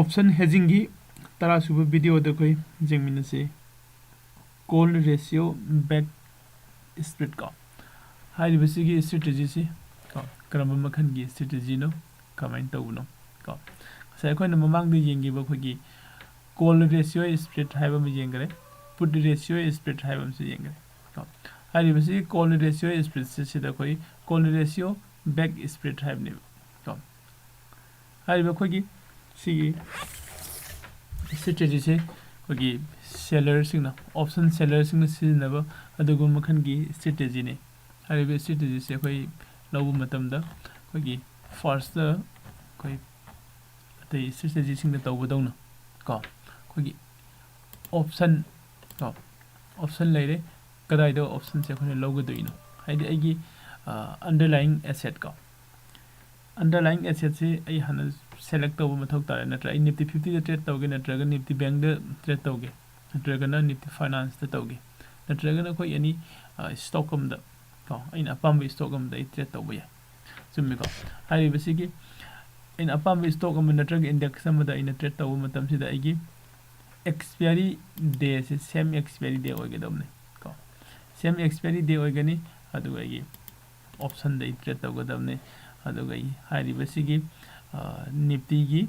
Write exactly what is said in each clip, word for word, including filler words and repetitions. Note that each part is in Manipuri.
Option hedgingꯒꯤ ꯇꯔꯥꯁꯨꯕ videoꯗ ꯑꯩꯈꯣꯏ ꯌꯦꯡꯃꯤꯟꯅꯁꯤ꯫ Call ratio beg spread ꯀꯣ꯫ ꯍꯥꯏꯔꯤꯕꯁꯤꯒꯤ strategyꯁꯤ ꯀꯣ, ꯀꯔꯝꯕ ꯃꯈꯜꯒꯤ strategyꯅꯣ, ꯀꯃꯥꯏꯅ ꯇꯧꯕꯅꯣ ꯀꯣ꯫ ꯉꯁꯥꯏ ꯑꯩꯈꯣꯏꯅ ꯃꯃꯥꯡꯗ ꯌꯦꯡꯈꯤꯕ ꯑꯩꯈꯣꯏꯒꯤ call ratio spread ꯍꯥꯏꯕ ꯑꯃ ꯌꯦꯡꯈ꯭ꯔꯦ, put ratio spread ꯍꯥꯏꯕ ꯑꯃꯁꯨ ꯌꯦꯡꯈ꯭ꯔꯦ ꯀꯣ꯫ ꯍꯥꯏꯔꯤꯕꯁꯤꯒꯤ call ratio spreadꯁꯦ ꯁꯤꯗ ꯑꯩꯈꯣꯏ call ratio beg spread ꯍꯥꯏꯕꯅꯦꯕ ꯀꯣ꯫ ꯍꯥꯏꯔꯤꯕ ꯑꯩꯈꯣꯏꯒꯤ ꯁꯤꯒꯤ strategyꯁꯦ ꯑꯩꯈꯣꯏꯒꯤ sellerꯁꯤꯡꯅ, option sellerꯁꯤꯡꯅ ꯁꯤꯖꯤꯟꯅꯕ ꯑꯗꯨꯒꯨꯝꯕ ꯃꯈꯜꯒꯤ strategyꯅꯤ꯫ ꯍꯥꯏꯔꯤꯕ strategyꯁꯦ ꯑꯩꯈꯣꯏ ꯂꯧꯕ ꯃꯇꯝꯗ ꯑꯩꯈꯣꯏꯒꯤ firstꯇ ꯑꯩꯈꯣꯏ ꯑꯇꯩ strategyꯁꯤꯡꯗ ꯇꯧꯕꯗꯧꯅ ꯀꯣ, ꯑꯩꯈꯣꯏꯒꯤ option ꯀꯣ, option ꯂꯩꯔꯦ꯫ ꯀꯗꯥꯏꯗ optionꯁꯦ ꯑꯩꯈꯣꯏꯅ ꯂꯧꯒꯗꯣꯏꯅꯣ? ꯍꯥꯏꯗꯤ ꯑꯩꯒꯤ, ꯑ, underlying asset ꯀꯣ, underlying assetꯁꯤ ꯑꯩ ꯍꯥꯟꯅ select ꯇꯧꯕ ꯃꯊꯧ ꯇꯥꯔꯦ꯫ ꯅꯠꯇ꯭ꯔꯒ ꯑꯩ Nifty fiftyꯗ trade ꯇꯧꯒꯦ, ꯅꯠꯇ꯭ꯔꯒ Nifty Bankꯗ trade ꯇꯧꯒꯦ, ꯅꯠꯇ꯭ꯔꯒꯅ Nifty Financeꯇ ꯇꯧꯒꯦ, ꯅꯠꯇ꯭ꯔꯒꯅ ꯑꯩꯈꯣꯏ any, ꯑ, stock ꯑꯃꯗ ꯀꯣ, ꯑꯩꯅ ꯑꯄꯥꯝꯕ stock ꯑꯃꯗ ꯑꯩ trade ꯇꯧꯕ ꯌꯥꯏ꯫ ꯆꯨꯝꯃꯤꯀꯣ? ꯍꯥꯏꯔꯤꯕꯁꯤꯒꯤ ꯑꯩꯅ ꯑꯄꯥꯝꯕ stock ꯑꯃ ꯅꯠꯇ꯭ꯔꯒ index ꯑꯃꯗ ꯑꯩꯅ trade ꯇꯧꯕ ꯃꯇꯝꯁꯤꯗ ꯑꯩꯒꯤ expiry dayꯁꯦ same expiry day ꯑꯣꯏꯒꯗꯕꯅꯤ ꯀꯣ꯫ Same expiry day ꯑꯣꯏꯒꯅꯤ꯫ ꯑꯗꯨꯒ ꯑꯩꯒꯤ optionꯗ ꯑꯩ trade ꯇꯧꯒꯗꯕꯅꯤ꯫ ꯑꯗꯨꯒ ꯑꯩ ꯍꯥꯏꯔꯤꯕꯁꯤꯒꯤ, ꯑ, Niftyꯒꯤ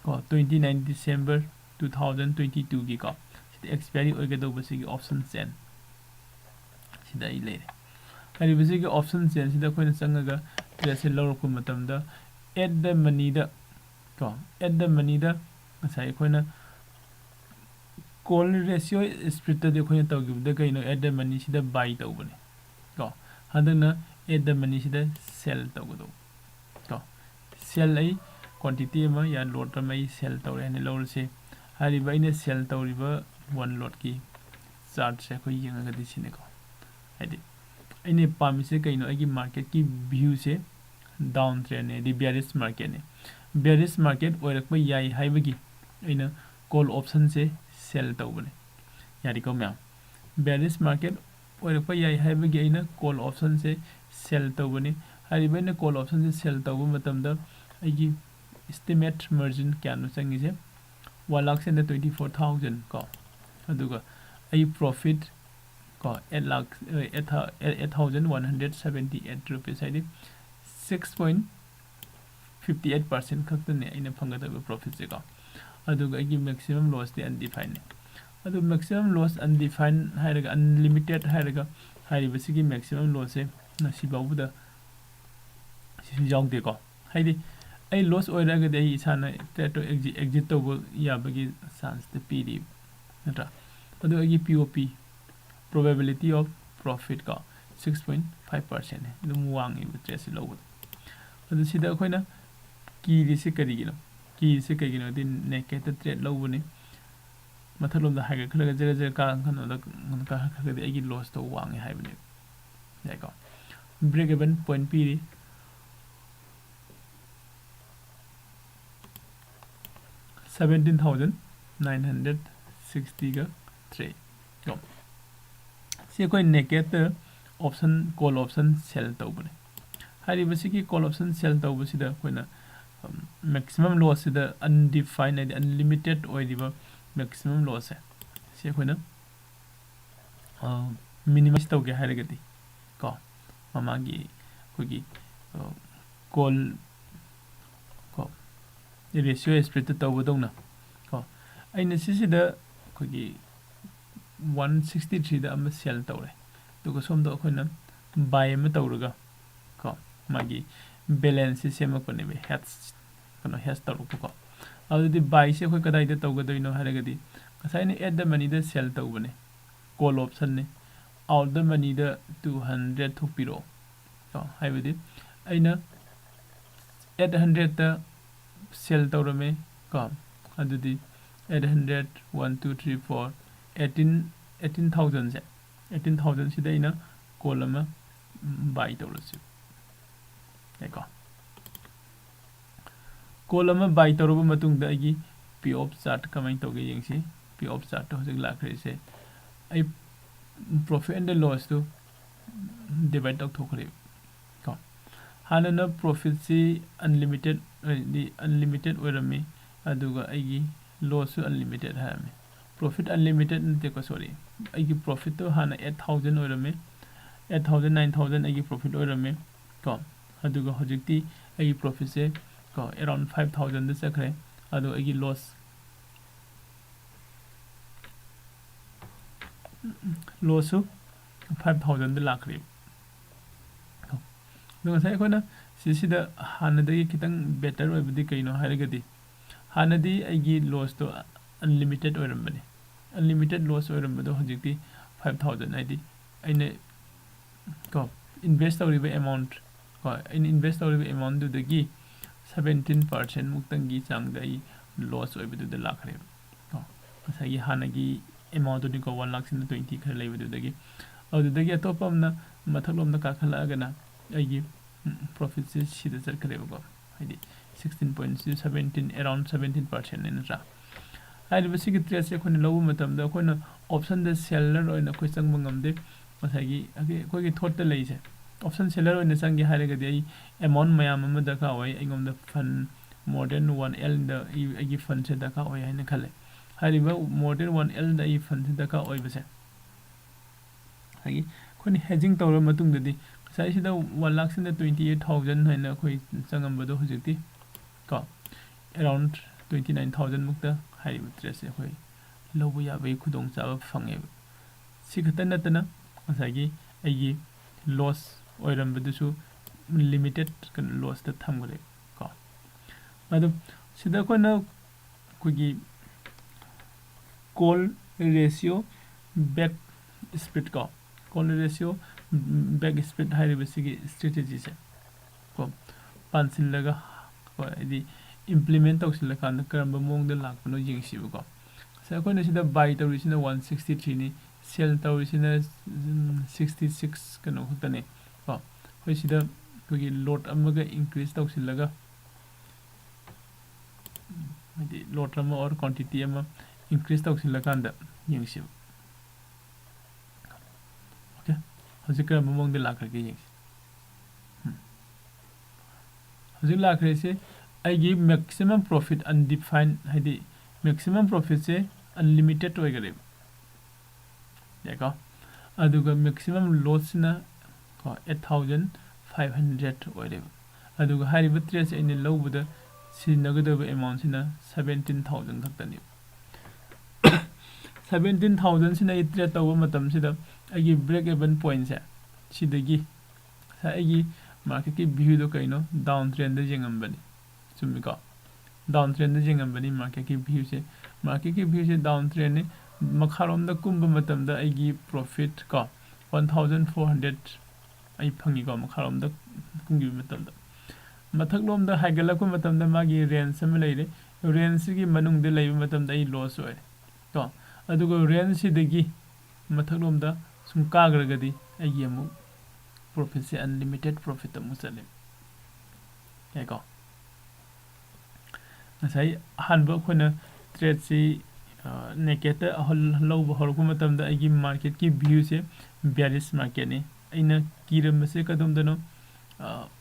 ꯀꯣ, twenty nine December two thousand twenty twoꯒꯤ ꯀꯣ, ꯁꯤꯗ expiry ꯑꯣꯏꯒꯗꯧꯕꯁꯤꯒꯤ option chain ꯁꯤꯗ ꯑꯩ ꯂꯩꯔꯦ꯫ ꯍꯥꯏꯔꯤꯕꯁꯤꯒꯤ option chainꯁꯤꯗ ꯑꯩꯈꯣꯏꯅ ꯆꯪꯉꯒ tradeꯁꯦ ꯂꯧꯔꯛꯄ ꯃꯇꯝꯗ at the moneyꯗ ꯀꯣ, at the moneyꯗ ꯉꯁꯥꯏ ꯑꯩꯈꯣꯏꯅ call ratio spreadꯇꯗꯤ ꯑꯩꯈꯣꯏꯅ ꯇꯧꯈꯤꯕꯗ ꯀꯩꯅꯣ, at the moneyꯁꯤꯗ buy ꯇꯧꯕꯅꯦ ꯀꯣ꯫ ꯍꯟꯗꯛꯅ at the moneyꯁꯤꯗ sell ꯇꯧꯒꯗꯧꯕ ꯀꯣ꯫ Sell ꯑꯩ quantity ꯑꯃ ꯌꯥ lot ꯑꯃ ꯑꯩ sell ꯇꯧꯔꯦ ꯍꯥꯏꯅ ꯂꯧꯔꯁꯤ꯫ ꯍꯥꯏꯔꯤꯕ ꯑꯩꯅ sell ꯇꯧꯔꯤꯕ one lotꯀꯤ chartꯁꯦ ꯑꯩꯈꯣꯏ ꯌꯦꯡꯉꯒꯗꯤ ꯁꯤꯅꯤꯀꯣ꯫ ꯍꯥꯏꯗꯤ ꯑꯩꯅ ꯄꯥꯝꯃꯤꯁꯦ ꯀꯩꯅꯣ? ꯑꯩꯒꯤ marketꯀꯤ viewꯁꯦ down trendꯅꯦ, ꯍꯥꯏꯗꯤ bearish marketꯅꯦ꯫ Bearish market ꯑꯣꯏꯔꯛꯄ ꯌꯥꯏ ꯍꯥꯏꯕꯒꯤ ꯑꯩꯅ call optionꯁꯦ sell ꯇꯧꯕꯅꯦ꯫ ꯌꯥꯔꯤꯀꯣ ꯃꯌꯥꯝ? Bearish market ꯑꯣꯏꯔꯛꯄ ꯌꯥꯏ ꯍꯥꯏꯕꯒꯤ ꯑꯩꯅ call optionꯁꯦ sell ꯇꯧꯕꯅꯤ꯫ ꯍꯥꯏꯔꯤꯕ ꯑꯩꯅ call optionꯁꯦ sell ꯇꯧꯕ ꯃꯇꯝꯗ ꯑꯩꯒꯤ Estimate margin ꯀꯌꯥꯅꯣ ꯆꯪꯉꯤꯁꯦ? One lakh and twenty four thousand ꯀꯣ, ꯑꯗꯨꯒ ꯑꯩ profit ꯀꯣ eight lakh eight thousand one hundred seventy eight rupees, ꯍꯥꯏꯗꯤ six point fifty eight percent ꯈꯛꯇꯅꯦ ꯑꯩꯅ ꯐꯪꯒꯗꯕ profitꯁꯦ ꯀꯣ꯫ ꯑꯗꯨꯒ ꯑꯩꯒꯤ maximum lossꯇꯤ undefinedꯅꯦ꯫ ꯑꯗꯨ maximum loss undefined ꯍꯥꯏꯔꯒ unlimited ꯍꯥꯏꯔꯒ ꯍꯥꯏꯔꯤꯕꯁꯤꯒꯤ maximum lossꯁꯦ ꯉꯁꯤ ꯐꯥꯎꯕꯗ ꯁꯤꯁꯨ ꯌꯥꯎꯗꯦꯀꯣ꯫ ꯍꯥꯏꯗꯤ ꯑꯩ loss ꯑꯣꯏꯔꯒꯗꯤ ꯑꯩ ꯏꯁꯥꯅ tradeꯇꯣ exit, exit ꯇꯧꯕ ꯌꯥꯕꯒꯤ chanceꯇ ꯄꯤꯔꯤ, ꯅꯠꯇ꯭ꯔꯥ? ꯑꯗꯨ ꯑꯩꯒꯤ P O P, probability of profit ꯀꯣ, six point five percentꯅꯦ꯫ ꯑꯗꯨꯝ ꯋꯥꯡꯉꯤꯕ tradeꯁꯤ ꯂꯧꯕꯗ꯫ ꯑꯗꯨ ꯁꯤꯗ ꯑꯩꯈꯣꯏꯅ ꯀꯤꯔꯤꯁꯤ ꯀꯔꯤꯒꯤꯅꯣ? ꯀꯤꯔꯤꯁꯤ ꯀꯩꯒꯤꯅꯣꯗꯤ nakedꯇ trade ꯂꯧꯕꯅꯤ꯫ ꯃꯊꯛꯂꯣꯝꯗ ꯍꯥꯏꯒꯠꯈ꯭ꯔꯒ ꯖꯔ ꯖꯔ ꯀꯥꯈꯠꯂꯒꯗꯤ ꯑꯩꯒꯤ lossꯇꯣ ꯋꯥꯡꯉꯦ ꯍꯥꯏꯕꯅꯦꯕ꯫ ꯌꯥꯏꯀꯣ? Break even point ꯄꯤꯔꯤ꯫ Seventeen thousand nine hundred sixtyꯒ three ꯀꯣ꯫ ꯁꯤ ꯑꯩꯈꯣꯏ nakedꯇ option, call option sell ꯇꯧꯕꯅꯦ꯫ ꯍꯥꯏꯔꯤꯕꯁꯤꯒꯤ call option sell ꯇꯧꯕꯁꯤꯗ ꯑꯩꯈꯣꯏꯅ, ꯎꯝ, maximum lossꯁꯤꯗ undefined ꯍꯥꯏꯗꯤ unlimited ꯑꯣꯏꯔꯤꯕ maximum lossꯁꯦ ꯁꯤ ꯑꯩꯈꯣꯏꯅ minimize ꯇꯧꯒꯦ ꯍꯥꯏꯔꯒꯗꯤ ꯀꯣ, ꯃꯃꯥꯡꯒꯤ ꯑꯩꯈꯣꯏꯒꯤ, ꯑ, call ꯀꯣ, ratio spreadꯇ ꯇꯧꯕꯗꯧꯅ ꯀꯣ, ꯑꯩꯅ ꯁꯤꯁꯤꯗ ꯑꯩꯈꯣꯏꯒꯤ one sixty threeꯗ ꯑꯃ sell ꯇꯧꯔꯦ, ꯑꯗꯨꯒ ꯁꯣꯝꯗ ꯑꯩꯈꯣꯏꯅ buy ꯑꯃ ꯇꯧꯔꯒ ꯀꯣ, ꯃꯥꯒꯤ balanceꯁꯦ ꯁꯦꯝꯃꯛꯄꯅꯦꯕ, hedge, ꯀꯩꯅꯣ, hedge ꯇꯧꯔꯛꯄꯀꯣ꯫ ꯑꯗꯨꯗꯤ buyꯁꯦ ꯑꯩꯈꯣꯏ ꯀꯗꯥꯏꯗ ꯇꯧꯒꯗꯣꯏꯅꯣ ꯍꯥꯏꯔꯒꯗꯤ, ꯉꯁꯥꯏ ꯑꯩꯅ at the moneyꯗ sell ꯇꯧꯕꯅꯦ, call optionꯅꯦ, out the moneyꯗ two hundred ꯊꯣꯛꯄꯤꯔꯛꯑꯣ ꯀꯣ꯫ ꯍꯥꯏꯕꯗꯤ ꯑꯩꯅ at hundredꯇ sell ꯇꯧꯔꯝꯃꯦ ꯀꯣ, ꯑꯗꯨꯗꯤ at hundred, one, two, three, four, eighteen, eighteen thousandꯁꯦ, eighteen thousandꯁꯤꯗ ꯑꯩꯅ call ꯑꯃ buy ꯇꯧꯔꯁꯤ꯫ ꯌꯥꯏꯀꯣ? Call ꯑꯃ buy ꯇꯧꯔꯕ ꯃꯇꯨꯡꯗ ꯑꯩꯒꯤ pay off chart ꯀꯃꯥꯏꯅ ꯇꯧꯒꯦ ꯌꯦꯡꯁꯤ꯫ Pay off chartꯇ ꯍꯧꯖꯤꯛ ꯂꯥꯛꯈ꯭ꯔꯤꯁꯦ ꯑꯩ profit and lossꯇꯨ divide ꯇꯧꯊꯣꯛꯈ꯭ꯔꯦꯕ ꯀꯣ꯫ ꯍꯥꯟꯅꯅ profitꯁꯤ unlimited ꯍꯥꯏꯗꯤ unlimited ꯑꯣꯏꯔꯝꯃꯤ, ꯑꯗꯨꯒ ꯑꯩꯒꯤ lossꯁꯨ unlimited ꯍꯥꯏꯔꯝꯃꯤ꯫ Profit unlimited ꯅꯠꯇꯦꯀꯣ, sorry, ꯑꯩꯒꯤ profitꯇꯣ ꯍꯥꯟꯅ eight thousand ꯑꯣꯏꯔꯝꯃꯤ, eight thousand, nine thousand ꯑꯩꯒꯤ profit ꯑꯣꯏꯔꯝꯃꯤ ꯀꯣ꯫ ꯑꯗꯨꯒ ꯍꯧꯖꯤꯛꯇꯤ ꯑꯩꯒꯤ profitꯁꯦ ꯀꯣ around five thousandꯗ ꯆꯠꯈ꯭ꯔꯦ꯫ ꯑꯗꯣ ꯑꯩꯒꯤ loss, lossꯁꯨ five thousandꯗ ꯂꯥꯛꯈ꯭ꯔꯦꯕ꯫ ꯑꯗꯣ ꯉꯁꯥꯏ ꯑꯩꯈꯣꯏꯅ ꯁꯤꯁꯤꯗ ꯍꯥꯟꯅꯗꯒꯤ ꯈꯤꯇꯪ better ꯑꯣꯏꯕꯗꯤ ꯀꯩꯅꯣ ꯍꯥꯏꯔꯒꯗꯤ, ꯍꯥꯟꯅꯗꯤ ꯑꯩꯒꯤ lossꯇꯣ unlimited ꯑꯣꯏꯔꯝꯕꯅꯤ꯫ Unlimited loss ꯑꯣꯏꯔꯝꯕꯗꯣ ꯍꯧꯖꯤꯛꯇꯤ five thousand, ꯍꯥꯏꯗꯤ ꯑꯩꯅ ꯀꯣ invest ꯇꯧꯔꯤꯕ amount, ꯀꯣ ꯑꯩꯅ invest ꯇꯧꯔꯤꯕ amountꯗꯨꯗꯒꯤ seventeen percent ꯃꯨꯛꯇꯪꯒꯤ ꯆꯥꯡꯗ ꯑꯩ loss ꯑꯣꯏꯕꯗꯨꯗ ꯂꯥꯛꯈ꯭ꯔꯦꯕ꯫ ꯀꯣ ꯉꯁꯥꯏꯒꯤ ꯍꯥꯟꯅꯒꯤ amountꯇꯨꯅꯤꯀꯣ, one ꯂꯥꯈꯁꯤꯅ twenty ꯈꯔ ꯂꯩꯕꯗꯨꯗꯒꯤ꯫ ꯑꯗꯨꯗꯒꯤ ꯑꯇꯣꯞꯄ ꯑꯃꯅ ꯃꯊꯛꯂꯣꯝꯗ ꯀꯥꯈꯠꯂꯛꯑꯒꯅ ꯑꯩꯒꯤ profitꯁꯦ ꯁꯤꯗ ꯆꯠꯈ꯭ꯔꯦꯕꯀꯣ, ꯍꯥꯏꯗꯤ sixteen point seventeen, around seventeen percentꯅꯦ ꯅꯠꯇ꯭ꯔꯥ? ꯍꯥꯏꯔꯤꯕ ꯁꯤꯒꯤ tradeꯁꯦ ꯑꯩꯈꯣꯏꯅ ꯂꯧꯕ ꯃꯇꯝꯗ ꯑꯩꯈꯣꯏꯅ optionꯗ seller ꯑꯣꯏꯅ ꯑꯩꯈꯣꯏ ꯆꯪꯕ ꯉꯝꯗꯦ꯫ ꯉꯁꯥꯏꯒꯤ ꯑꯩꯈꯣꯏ, ꯑꯩꯈꯣꯏꯒꯤ ꯊꯣꯠꯇ ꯂꯩꯁꯦ, option seller ꯑꯣꯏꯅ ꯆꯪꯒꯦ ꯍꯥꯏꯔꯒꯗꯤ ꯑꯩ amount ꯃꯌꯥꯝ ꯑꯃ ꯗꯔꯀꯥꯔ ꯑꯣꯏ꯫ ꯑꯩꯉꯣꯟꯗ fund more than one Lꯗ ꯑꯩ, ꯑꯩꯒꯤ fundꯁꯦ ꯗꯔꯀꯥꯔ ꯑꯣꯏ ꯍꯥꯏꯅ ꯈꯜꯂꯦ꯫ ꯍꯥꯏꯔꯤꯕ more than one Lꯗ ꯑꯩ fundꯁꯦ ꯗꯔꯀꯥꯔ ꯑꯣꯏꯕꯁꯦ, ꯉꯁꯥꯏꯒꯤ ꯑꯩꯈꯣꯏꯅ hedging ꯇꯧꯔꯕ ꯃꯇꯨꯡꯗꯗꯤ, ꯉꯁꯥꯏ ꯁꯤꯗ one ꯂꯥꯈꯁꯤꯗ twenty eight thousand ꯍꯥꯏꯅ ꯑꯩꯈꯣꯏ ꯆꯪꯉꯝꯕꯗꯣ ꯍꯧꯖꯤꯛꯇꯤ ꯀꯣ around twenty nine thousand ꯃꯨꯛꯇ ꯍꯥꯏꯔꯤꯕ tradeꯁꯦ ꯑꯩꯈꯣꯏ ꯂꯧꯕ ꯌꯥꯕꯒꯤ ꯈꯨꯗꯣꯡꯆꯥꯕ ꯐꯪꯉꯦꯕ꯫ ꯁꯤ ꯈꯛꯇ ꯅꯠꯇꯅ ꯉꯁꯥꯏꯒꯤ ꯑꯩꯒꯤ loss ꯑꯣꯏꯔꯝꯕꯗꯨꯁꯨ limited ꯀꯩꯅꯣ lossꯇ ꯊꯝꯈ꯭ꯔꯦ ꯀꯣ꯫ ꯑꯗꯣ ꯁꯤꯗ ꯑꯩꯈꯣꯏꯅ ꯑꯩꯈꯣꯏꯒꯤ call ratio, back spread ꯀꯣ, call ratio, back spread ꯍꯥꯏꯔꯤꯕꯁꯤꯒꯤ strategyꯁꯦ ꯀꯣ ꯄꯥꯟꯁꯤꯜꯂꯒ, ꯀꯣ ꯍꯥꯏꯗꯤ implement ꯇꯧꯁꯤꯜꯂꯀꯥꯟꯗ ꯀꯔꯝꯕ ꯃꯑꯣꯡꯗ ꯂꯥꯛꯄꯅꯣ ꯌꯦꯡꯁꯤꯕꯀꯣ꯫ ꯉꯁꯥꯏ ꯑꯩꯈꯣꯏꯅ ꯁꯤꯗ buy ꯇꯧꯔꯤꯁꯤꯅ one sixty threeꯅꯤ, sell ꯇꯧꯔꯤꯁꯤꯅ sixty six ꯀꯩꯅꯣ ꯈꯛꯇꯅꯦ ꯀꯣ꯫ ꯑꯩꯈꯣꯏ ꯁꯤꯗ ꯑꯩꯈꯣꯏꯒꯤ lot ꯑꯃꯒ increase ꯇꯧꯁꯤꯜꯂꯒ, ꯍꯥꯏꯗꯤ lot ꯑꯃ or quantity ꯑꯃ increase ꯇꯧꯁꯤꯜꯂꯀꯥꯟꯗ ꯌꯦꯡꯁꯤꯕ꯫ Okay, ꯍꯧꯖꯤꯛ ꯀꯔꯝꯕ ꯃꯑꯣꯡꯗ ꯂꯥꯛꯈ꯭ꯔꯒꯦ ꯌꯦꯡꯁꯤ꯫ ꯎꯝ꯫ ꯍꯧꯖꯤꯛ ꯂꯥꯛꯈ꯭ꯔꯤꯁꯦ ꯑꯩꯒꯤ maximum profit undefined, ꯍꯥꯏꯗꯤ maximum profitꯁꯦ unlimited ꯑꯣꯏꯈꯔꯦꯕ, ꯌꯥꯏꯀꯣ? ꯑꯗꯨꯒ maximum lossꯁꯤꯅ ꯀꯣ eight thousand five hundred ꯑꯣꯏꯔꯦꯕ꯫ ꯑꯗꯨꯒ ꯍꯥꯏꯔꯤꯕ tradeꯁꯦ ꯑꯩꯅ ꯂꯧꯕꯗ ꯁꯤꯖꯤꯟꯅꯒꯗꯕ amountꯁꯤꯅ seventeen thousand ꯈꯛꯇꯅꯦꯕ꯫ Seventeen thousandꯁꯤꯅ ꯑꯩ trade ꯇꯧꯕ ꯃꯇꯝꯁꯤꯗ ꯑꯩꯒꯤ break even pointꯁꯦ ꯁꯤꯗꯒꯤ ꯉꯁꯥꯏ ꯑꯩꯒꯤ marketꯀꯤ viewꯗꯣ ꯀꯩꯅꯣ? Down trendꯗ ꯌꯦꯡꯉꯝꯕꯅꯤ, ꯆꯨꯝꯃꯤꯀꯣ? Down trendꯗ ꯌꯦꯡꯉꯝꯕꯅꯤ marketꯀꯤ viewꯁꯦ꯫ Marketꯀꯤ viewꯁꯦ down trendꯅꯤ꯫ ꯃꯈꯥꯔꯣꯝꯗ ꯀꯨꯝꯕ ꯃꯇꯝꯗ ꯑꯩꯒꯤ profit ꯀꯣ one thousand four hundred ꯑꯩ ꯐꯪꯉꯤꯀꯣ, ꯃꯈꯥꯔꯣꯝꯗ ꯀꯨꯝꯈꯤꯕ ꯃꯇꯝꯗ꯫ ꯃꯊꯛꯂꯣꯝꯗ ꯍꯥꯏꯒꯠꯂꯛꯄ ꯃꯇꯝꯗ ꯃꯥꯒꯤ range ꯑꯃ ꯂꯩꯔꯦ꯫ Rangeꯁꯤꯒꯤ ꯃꯅꯨꯡꯗ ꯂꯩꯕ ꯃꯇꯝꯗ ꯑꯩ loss ꯑꯣꯏꯔꯦ ꯀꯣ꯫ ꯑꯗꯨꯒ rangeꯁꯤꯗꯒꯤ ꯃꯊꯛꯂꯣꯝꯗ ꯁꯨꯝ ꯀꯥꯈ꯭ꯔꯒꯗꯤ ꯑꯩꯒꯤ ꯑꯃꯨꯛ profitꯁꯦ unlimited profit ꯑꯃꯨꯛ ꯆꯠꯂꯦ, ꯌꯥꯏꯀꯣ? ꯉꯁꯥꯏ ꯑꯍꯥꯟꯕ ꯑꯩꯈꯣꯏꯅ tradeꯁꯤ nakedꯇ ꯂꯧꯕ ꯍꯧꯔꯛꯄ ꯃꯇꯝꯗ ꯑꯩꯒꯤ marketꯀꯤ viewꯁꯦ bearish marketꯅꯤ꯫ ꯑꯩꯅ ꯀꯤꯔꯝꯕꯁꯦ ꯀꯗꯣꯝꯗꯅꯣ?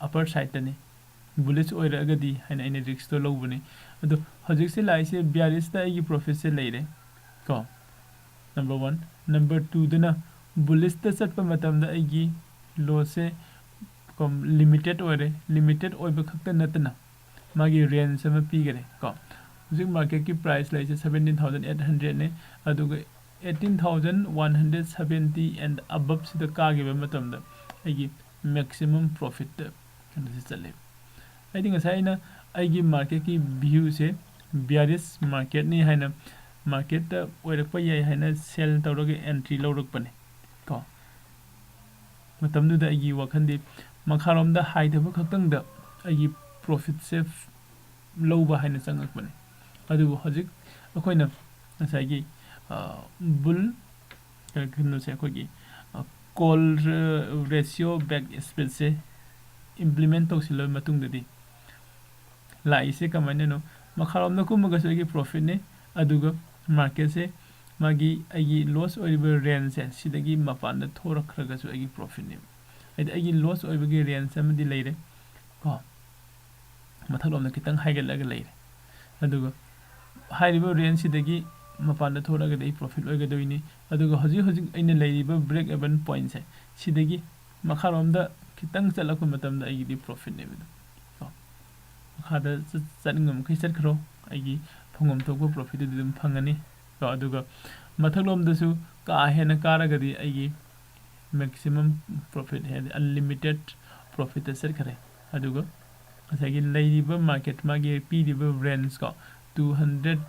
Upper sideꯇꯅꯤ꯫ Bullish ꯑꯣꯏꯔꯛꯑꯒꯗꯤ ꯍꯥꯏꯅ ꯑꯩꯅ riskꯇꯣ ꯂꯧꯕꯅꯤ꯫ ꯑꯗꯣ ꯍꯧꯖꯤꯛꯁꯦ ꯂꯥꯛꯏꯁꯦ bearishꯇ ꯑꯩꯒꯤ profitꯁꯦ ꯂꯩꯔꯦ ꯀꯣ, number one꯫ Number twoꯗꯅ bullishꯇ ꯆꯠꯄ ꯃꯇꯝꯗ ꯑꯩꯒꯤ lossꯁꯦ ꯀꯣ limited ꯑꯣꯏꯔꯦ꯫ Limited ꯑꯣꯏꯕ ꯈꯛꯇ ꯅꯠꯇꯅ ꯃꯥꯒꯤ range ꯑꯃ ꯄꯤꯈꯔꯦ ꯀꯣ꯫ ꯍꯧꯖꯤꯛ marketꯀꯤ price ꯂꯩꯁꯦ seventeen thousand eight hundredꯅꯦ, ꯑꯗꯨꯒ eighteen thousand one hundred seventy and aboveꯁꯤꯗ ꯀꯥꯈꯤꯕ ꯃꯇꯝꯗ ꯑꯩꯒꯤ maximum profitꯇ ꯀꯩꯅꯣꯁꯦ ꯆꯠꯂꯦ꯫ ꯑꯩꯗꯤ ꯉꯁꯥꯏ ꯑꯩꯅ ꯑꯩꯒꯤ marketꯀꯤ viewꯁꯦ bearish marketꯅꯤ ꯍꯥꯏꯅ, marketꯇ ꯑꯣꯏꯔꯛꯄ ꯌꯥꯏ ꯍꯥꯏꯅ sell ꯇꯧꯔꯒ entry ꯂꯧꯔꯛꯄꯅꯦ ꯀꯣ꯫ ꯃꯇꯝꯗꯨꯗ ꯑꯩꯒꯤ ꯋꯥꯈꯜꯗꯤ ꯃꯈꯥꯔꯣꯝꯗ ꯍꯥꯏꯊꯕ ꯈꯛꯇꯪꯗ ꯑꯩꯒꯤ profitꯁꯦ ꯂꯧꯕ ꯍꯥꯏꯅ ꯆꯪꯉꯛꯄꯅꯦ꯫ ꯑꯗꯨꯕꯨ ꯍꯧꯖꯤꯛ ꯑꯩꯈꯣꯏꯅ ꯉꯁꯥꯏꯒꯤ bull ꯀꯩꯅꯣꯁꯦ, ꯑꯩꯈꯣꯏꯒꯤ call ratio back splitꯁꯦ implement ꯇꯧꯁꯤꯜꯂꯕ ꯃꯇꯨꯡꯗꯗꯤ ꯂꯥꯛꯏꯁꯦ ꯀꯃꯥꯏꯅꯅꯣ? ꯃꯈꯥꯔꯣꯝꯗ ꯀꯨꯝꯃꯒꯁꯨ ꯑꯩꯒꯤ profitꯅꯦ, ꯑꯗꯨꯒ marketꯁꯦ ꯃꯥꯒꯤ ꯑꯩꯒꯤ loss ꯑꯣꯏꯔꯤꯕ rangeꯁꯦ ꯁꯤꯗꯒꯤ ꯃꯄꯥꯟꯗ ꯊꯣꯔꯛꯈ꯭ꯔꯒꯁꯨ ꯑꯩꯒꯤ profitꯅꯦꯕ꯫ ꯍꯥꯏꯗꯤ ꯑꯩꯒꯤ loss ꯑꯣꯏꯕꯒꯤ range ꯑꯃꯗꯤ ꯂꯩꯔꯦ ꯀꯣ꯫ ꯃꯊꯛꯂꯣꯝꯗ ꯈꯤꯇꯪ ꯍꯥꯏꯒꯠꯂꯒ ꯂꯩꯔꯦ꯫ ꯑꯗꯨꯒ ꯍꯥꯏꯔꯤꯕ ꯔꯦꯟꯖꯁꯤꯗꯒꯤ ꯃꯄꯥꯟꯗ ꯊꯣꯛꯂꯒꯗꯤ ꯑꯩ ꯄ꯭ꯔꯣꯐꯤꯠ ꯑꯣꯏꯒꯗꯣꯏꯅꯤ꯫ ꯑꯗꯨꯒ ꯍꯧꯖꯤꯛ ꯍꯧꯖꯤꯛ ꯑꯩꯅ ꯂꯩꯔꯤꯕ ꯕ꯭ꯔꯦꯛ ꯑꯦꯚꯟ ꯄꯣꯏꯟꯁꯦ, ꯁꯤꯗꯒꯤ ꯃꯈꯥꯔꯣꯝꯗ ꯈꯤꯇꯪ ꯆꯠꯂꯛꯄ ꯃꯇꯝꯗ ꯑꯩꯒꯤꯗꯤ ꯄ꯭ꯔꯣꯐꯤꯠꯅꯦꯕ ꯑꯗꯨꯝ꯫ ꯀꯣ, ꯃꯈꯥꯗ ꯆꯠ- ꯆꯠꯅꯤꯡꯕ ꯃꯈꯩ ꯆꯠꯈ꯭ꯔꯣ, ꯑꯩꯒꯤ ꯐꯪꯐꯝ ꯊꯣꯛꯄ ꯄ꯭ꯔꯣꯐꯤꯠꯇꯨꯗꯤ ꯑꯗꯨꯝ ꯐꯪꯒꯅꯤ꯫ ꯀꯣ, ꯑꯗꯨꯒ ꯃꯊꯛꯂꯣꯝꯗꯁꯨ ꯀꯥ ꯍꯦꯟꯅ ꯀꯥꯔꯒꯗꯤ ꯑꯩꯒꯤ ꯃꯦꯛꯁꯤꯃꯝ ꯄ꯭ꯔꯣꯐꯤꯠ, ꯍꯥꯏꯗꯤ ꯑꯟꯂꯤꯃꯤꯇꯦꯠ ꯄ꯭ꯔꯣꯐꯤꯠꯇ ꯆꯠꯈ꯭ꯔꯦ꯫ ꯑꯗꯨꯒ ꯉꯁꯥꯏꯒꯤ ꯂꯩꯔꯤꯕ ꯃꯥꯔꯀꯦꯠ, ꯃꯥꯒꯤ ꯄꯤꯔꯤꯕ ꯔꯦꯟꯖ ꯀꯣ, two hundred,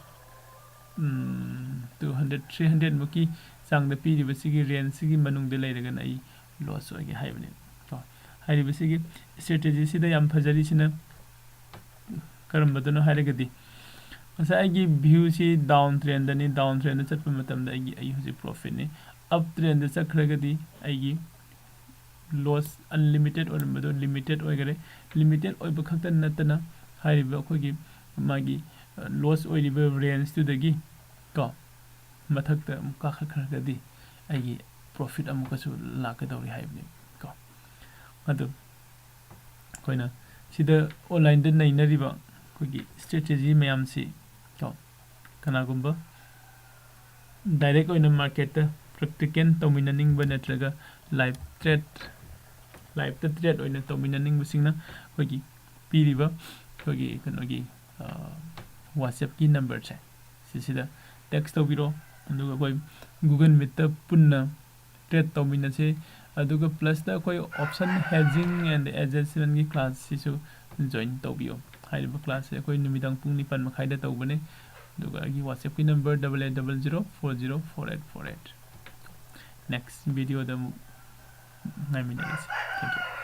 two hundred, three hundred ꯃꯨꯛꯀꯤ ꯆꯥꯡꯗ ꯄꯤꯔꯤꯕꯁꯤꯒꯤ ꯔꯦꯟꯖꯁꯤꯒꯤ ꯃꯅꯨꯡꯗ ꯂꯩꯔꯒꯅ ꯑꯩ ꯂꯣꯁ ꯑꯣꯏꯒꯦ ꯍꯥꯏꯕꯅꯤ꯫ ꯀꯣ, ꯍꯥꯏꯔꯤꯕꯁꯤꯒꯤ ꯁ꯭ꯇ꯭ꯔꯦꯇꯦꯖꯤꯁꯤꯗ ꯌꯥꯝ ꯐꯖꯔꯤꯁꯤꯅ ꯀꯔꯝꯕꯗꯅꯣ ꯍꯥꯏꯔꯒꯗꯤ, ꯉꯁꯥꯏ ꯑꯩꯒꯤ ꯚ꯭ꯌꯨꯁꯤ ꯗꯥꯎꯟ ꯇ꯭ꯔꯦꯟꯗꯅꯤ꯫ ꯗꯥꯎꯟ ꯇ꯭ꯔꯦꯟꯗ ꯆꯠꯄ ꯃꯇꯝꯗ ꯑꯩꯒꯤ, ꯑꯩ ꯍꯧꯖꯤꯛ ꯄ꯭ꯔꯣꯐꯤꯠꯅꯤ꯫ ꯑꯞ ꯇ꯭ꯔꯦꯟꯗ ꯆꯠꯈ꯭ꯔꯒꯗꯤ ꯑꯩꯒꯤ ꯂꯣꯁ ꯑꯟꯂꯤꯃꯤꯇꯦꯠ ꯑꯣꯏꯔꯝꯕꯗꯣ ꯂꯤꯃꯤꯇꯦꯠ ꯑꯣꯏꯈꯔꯦ꯫ ꯂꯤꯃꯤꯇꯦꯠ ꯑꯣꯏꯕ ꯈꯛꯇ ꯅꯠꯇꯅ ꯍꯥꯏꯔꯤꯕ ꯑꯩꯈꯣꯏꯒꯤ ꯃꯥꯒꯤ ꯂꯣꯁ ꯑꯣꯏꯔꯤꯕ ꯔꯦꯟꯖꯇꯨꯗꯒꯤ ꯀꯣ ꯃꯊꯛꯇ ꯑꯃꯨꯛ ꯀꯥꯈꯠꯈ꯭ꯔꯒꯗꯤ ꯑꯩꯒꯤ ꯄ꯭ꯔꯣꯐꯤꯠ ꯑꯃꯨꯛꯀꯁꯨ ꯂꯥꯛꯀꯗꯧꯔꯤ ꯍꯥꯏꯕꯅꯤ ꯀꯣ꯫ ꯑꯗꯨ ꯑꯩꯈꯣꯏꯅ ꯁꯤꯗ ꯑꯣꯟꯂꯥꯏꯟꯗ ꯅꯩꯅꯔꯤꯕ ꯑꯩꯈꯣꯏꯒꯤ ꯁ꯭ꯇ꯭ꯔꯦꯇꯦꯖꯤ ꯃꯌꯥꯝꯁꯤ ꯀꯣ, ꯀꯅꯥꯒꯨꯝꯕ ꯗꯥꯏꯔꯦꯛ ꯑꯣꯏꯅ ꯃꯥꯔꯀꯦꯠꯇ ꯄ꯭ꯔꯦꯛꯇꯤꯀꯦꯜ ꯇꯧꯃꯤꯟꯅꯅꯤꯡꯕ ꯅꯠꯇ꯭ꯔꯒ ꯂꯥꯏꯚ ꯇ꯭ꯔꯦꯠ, ꯂꯥꯏꯚꯇ ꯇ꯭ꯔꯦꯠ ꯑꯣꯏꯅ ꯇꯧꯃꯤꯟꯅꯅꯤꯡꯕꯁꯤꯡꯅ ꯑꯩꯈꯣꯏꯒꯤ ꯄꯤꯔꯤꯕ ꯑꯩꯈꯣꯏꯒꯤ ꯀꯩꯅꯣꯒꯤ, ꯋꯥꯆꯦꯞꯀꯤ ꯅꯝꯕꯔꯁꯦ ꯁꯤꯁꯤꯗ ꯇꯦꯛꯁ ꯇꯧꯕꯤꯔꯣ꯫ ꯑꯗꯨꯒ ꯑꯩꯈꯣꯏ ꯒꯨꯒꯜ ꯃꯤꯠꯇ ꯄꯨꯟꯅ ꯇ꯭ꯔꯦꯠ ꯇꯧꯃꯤꯟꯅꯁꯤ꯫ ꯑꯗꯨꯒ ꯄ꯭ꯂꯁꯇ ꯑꯩꯈꯣꯏ option hedging and adjustmentꯀꯤ ꯀ꯭ꯂꯥꯁꯁꯤꯁꯨ ꯖꯣꯏꯟ ꯇꯧꯕꯤꯌꯨ꯫ ꯍꯥꯏꯔꯤꯕ ꯀ꯭ꯂꯥꯁꯁꯦ ꯑꯩꯈꯣꯏ ꯅꯨꯃꯤꯗꯥꯡ ꯄꯨꯡ ꯅꯤꯄꯥꯟ ꯃꯈꯥꯏꯗ ꯇꯧꯕꯅꯦ꯫ ꯑꯗꯨꯒ ꯑꯩꯒꯤ ꯋꯥꯆꯦꯞꯀꯤ number double eight double zero four zero four eight four eight꯫ Next videoꯗ ꯑꯃꯨꯛ ꯉꯥꯏꯃꯤꯟꯅꯔꯁꯤ꯫ Thank you꯫